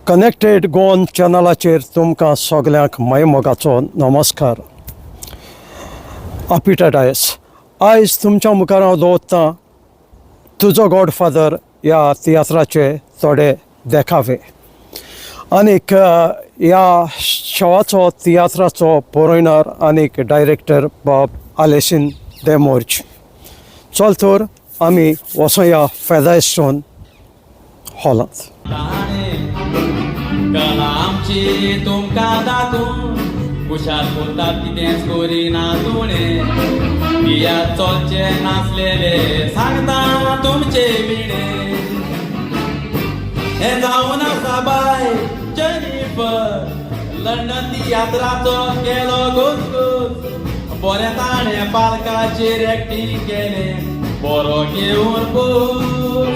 Connected Goan चॅनलाचेर तुमकां सगल्यांक मायमोगाचो नमस्कार. आपिटा डायस आयज तुमच्या मुखार हांव दवरतां तुजो गॉडफादर ह्या तियात्राचे थोडे देखावे आनीक ह्या शवाचो तियात्राचो बरोयणार आनीक डायरेक्टर बाब आलेसीन देमोर्ज. चल तर आमी वचोया फेदायस्टोन हॉलांत. कला आमची तुमकां दाखोवन खुशाल करतात कितेंच करिना तुणे पिया चलचे नासलेले सांगता तुमचे विणे. हें जावन आसा बाय जेनिफर लंडन तियात्राचो केलो घुसघूस. बरें ताणें पालकाचेर एक्टींग केलें बरो घेवन पोस.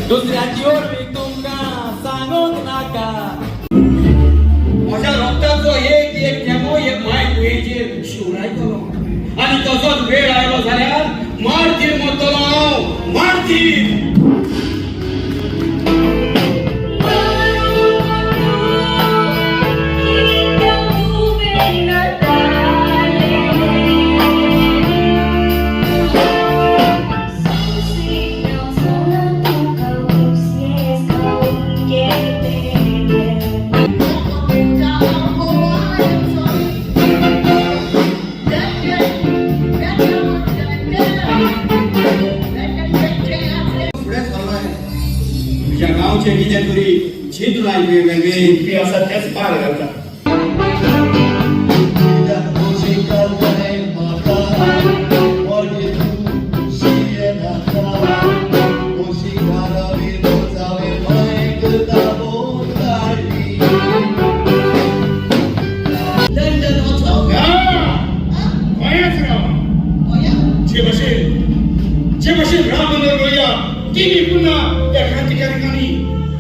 दुसऱ्याची ओळवीक तुमकां सांगूंक नाका. म्हज्या रक्ताचो एक एक थेंबो एक माय कुयेचेर शिवरायतलो आनी तसोच वेळ आयलो जाल्यार मारतीर मरतलो हांव मारतीर. फुडें सरलाय तुज्या गांवचें कितें तरी चिंतलाय तुवें वेगळें आसा तेच पार घालता. लंडन वचो. गोंयांत राव. जे भशेन जे भशेन राम मनोहर लोहिया तिनी पुन्हा त्या क्रांतिकारकांनी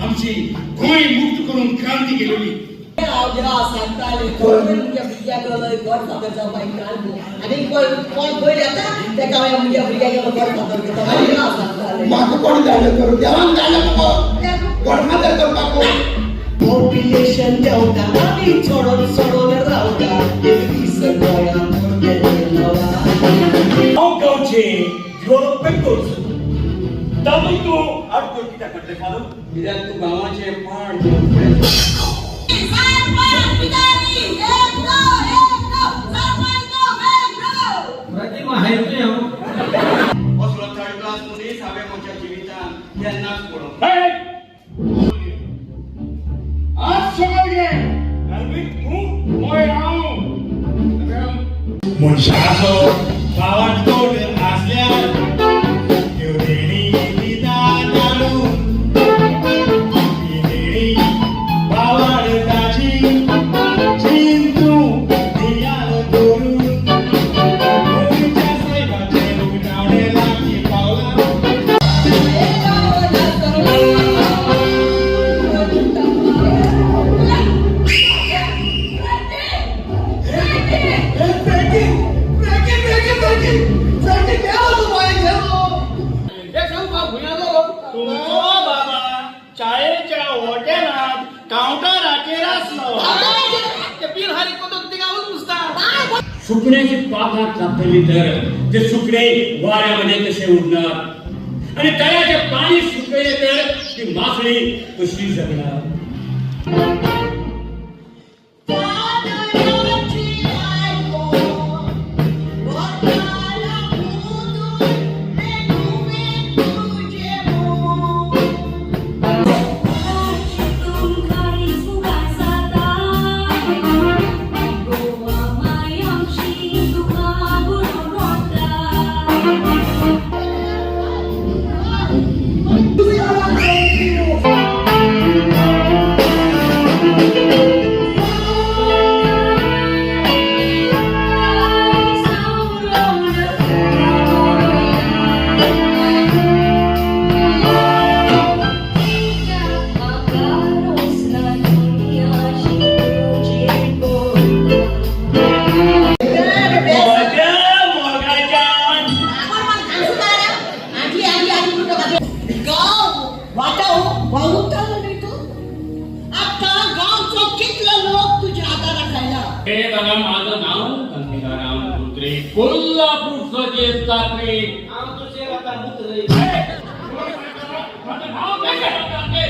आमची गोंय मुक्त करून क्रांती केलेली. हांव जेवा सांगताली म्हज्या भुरग्याक गॉडफादर जावपाक काल आनी कोण पयर येता तेका हांवें म्हज्या भुरग्याक गॉडफादर करता हांव सांगतालें. म्हाका कोण धाडलें करूं देवान धाडलें म्हाका गॉडफादर करपाक. पॉप्युलेशन देंवता आमी चडोन चडोन रावता एक दीस गोंयांत गेल्लो. हांव गांवचे डेव्हलपमेंट करचो तातूंत तूं आडखळ कित्याक पडलें फादर? कित्याक तूं गांवाचें पाड घेवन फुडें सर. असलो थर्ड क्लास मनीस हांवें म्हज्या जिवितांत केन्नाच पळोवंक. आज सगळें घे तूं मोय हांव मनशाचो बावटकोट आसल्यार त्यो देणी दिता धाडून. ती देणी बावडटाची चिंतू धियान करून गोंयच्या सायबाचें उगडावणें लागीं पावलां. तुमचो बाबा चायेच्या हॉटेलांत कावंटराचेर आसलो. सुकण्याची पाखां कापतली तर ते सुकणे वाऱ्यामध्ये कसे उडणार आणि तळ्याचे पाणी सुकले तर ती मासळी कशी जगणार? हे बघा, माझं नाव गंगाराम धोत्रे, कोल्हापूरचं जे साखरे. हांव तुजेर आतां मुतलय. माझं नाव गंगाराम धोत्रे.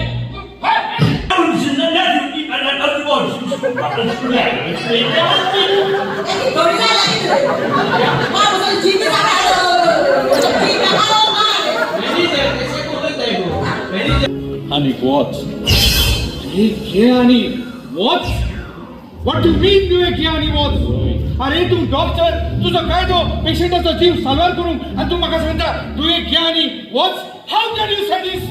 एकी थोडी जाय लागली मा म्हजो जीव जाता. मॅनेजर कशें उलयताय गो मॅनेजर? आणि वॉच हे घे आणि वॉच. What you mean तुवें घे आनी वच? अरे तूं डॉक्टर, तुजो कायदो पेशंटाचो जीव साल्वार करूंक, आनी तूं म्हाका सांगता तुवें घे आनी वच? How can you say this?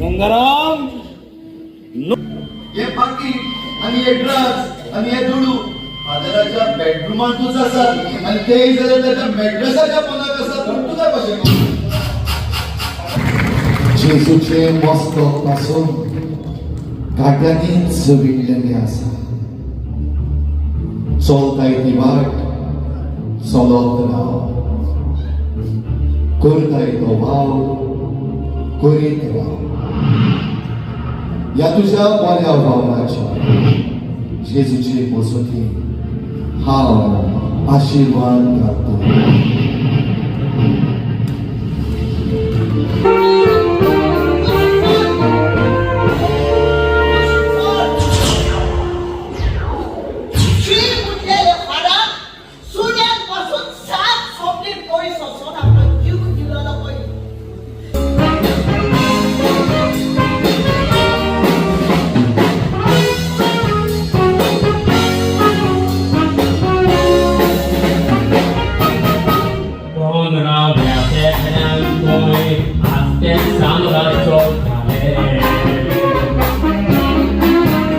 Gangaram. हे पाकिट आणि हे ड्रग्स आणि हे दुडू फादराच्या बेडरुमांतूच आसात आणि ते जाल्यार ताच्या मॅड्रेसाच्या पोंदाक आसात म्हूण तुका कशें कळ्ळें? जेजूचे मस्तक पासून काट्यांनीच विणलेलें आसा. चलताय ती वाट चलत राव, करताय तो वावर करीत राव. ह्या तुज्या बऱ्या वावराच्या जेजूचे मजती हांव आशिर्वाद घालता. श्री उठलेले फारात सुण्यापासून सात सोपली पयस वचून आपलो जीव दिलेलो पळय. कोण राव्या पेड्यान गोंय आस्ते साम्राज्य झाले.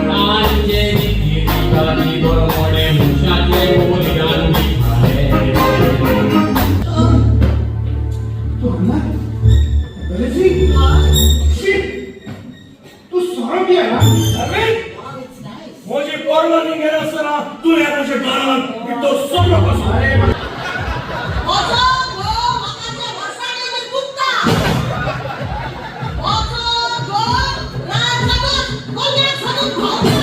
तांचे रीती रिवाजी बरमोडे मनशाचे बलिदान झाले. तूं हांगा बरेची शी, तूं सोरो बी आयला? अरे Wow, it's nice. म्हजी परवानगी घेनासतना तुवें म्हज्या घरांत तो सगळो कसो? म्हजो घोव म्हाका वर्सांनी कुत्ता. म्हजो घोव रात साकून कोल्याक साकून भोंवता.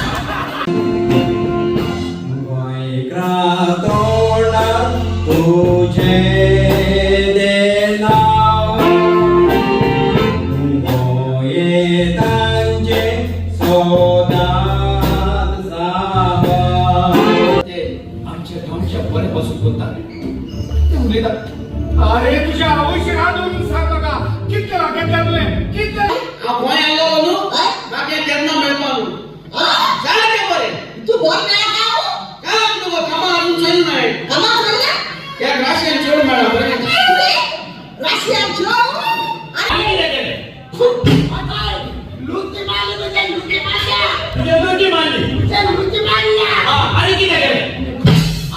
गोंयकारा तोंडार तुजें तें नांव, गोंयेतांचें सोदांत जावा. ते आमच्या गांवच्या बरे पासून करतात ते उलयतात. अरे तुझ्या आवयशी हात धरून सांग म्हाका, कितले वागयतले तुवें, कितले? हांव गोंय आयलो न्हू, हय? म्हाका केन्ना मेळपा न्हू. हा? सारकें बरें. तूं बरो मेळ्ळा काय हो? काय तुका कामां अजून चली नाय. कामाक चल्ला? ह्या राशेन चड मेळ्ळा बरें. कितें? रशियान जेव? आनी कितें केलें? अटल, लुची मारली तुझ्या, लुची मारल्या. तुजे लुटी मारली? तुझ्या लुची मारल्या. हा, आनी कितें केलें?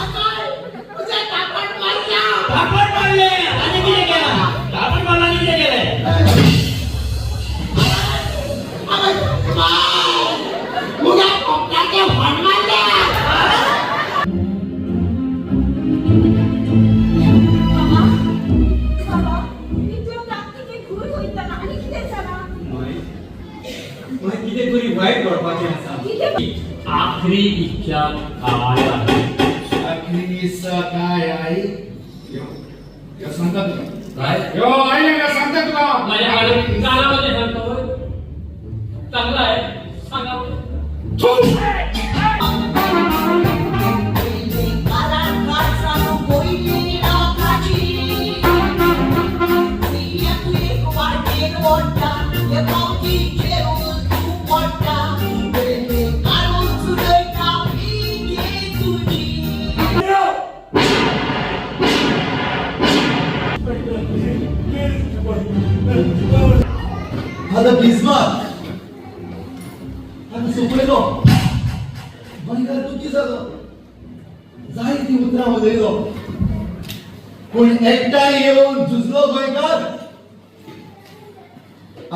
अटल, तुझ्या कापड मारल्या. कापड मारलें आनी कितें केलां? कापड मारलें आनी कितें केलें? अरे, माय! मुगे कोपऱ्याचे व्हड मारल्या. बाबा, बाबा, इतलो ताकतिकेन खंय वयता आनी कितें जालां? माय, माय, कितें तरी वायट घडपाचें आसा. कितें? आखरी इच्छा काय आहे? आखरी इच्छा काय आई? यो यो सांगता तुका. काय? यो आई हांगा सांगता तुका. माझ्या कानामध्ये सांगतो होय? चांगलं आहे, सांगा बरं. पयले कारान काळजान पयली राखाची. एक एक वाटेर वडटा, हे पावटी घेवन तूं पडटा. पयले काडून चुरयता पिके तुजी. फादर बिस्मार्क ताका सोंपयलो, गोंयकार दुखी जालो, जायतीं उतरां उलयलो, पूण एकठांय येवन झुजलो गोंयकार.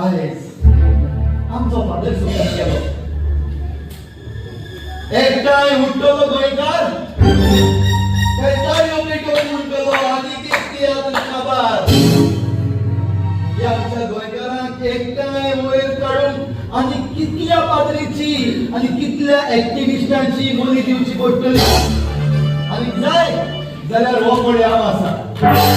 आयज आमचो फादर सोंपून गेलो. एकठांय उठ्ठलो गोंयकार, एकठांय पेटोवन उठ्ठलो आनी कितली खबर. ह्या आमच्या गोंयकारांक एकठांय वयर काडून आनी कितल्या पाद्रीची आनी कितल्या एक्टिविस्टांची बोली दिवची पडटली. आनी जाय जाल्यार हो पळय हांव आसा.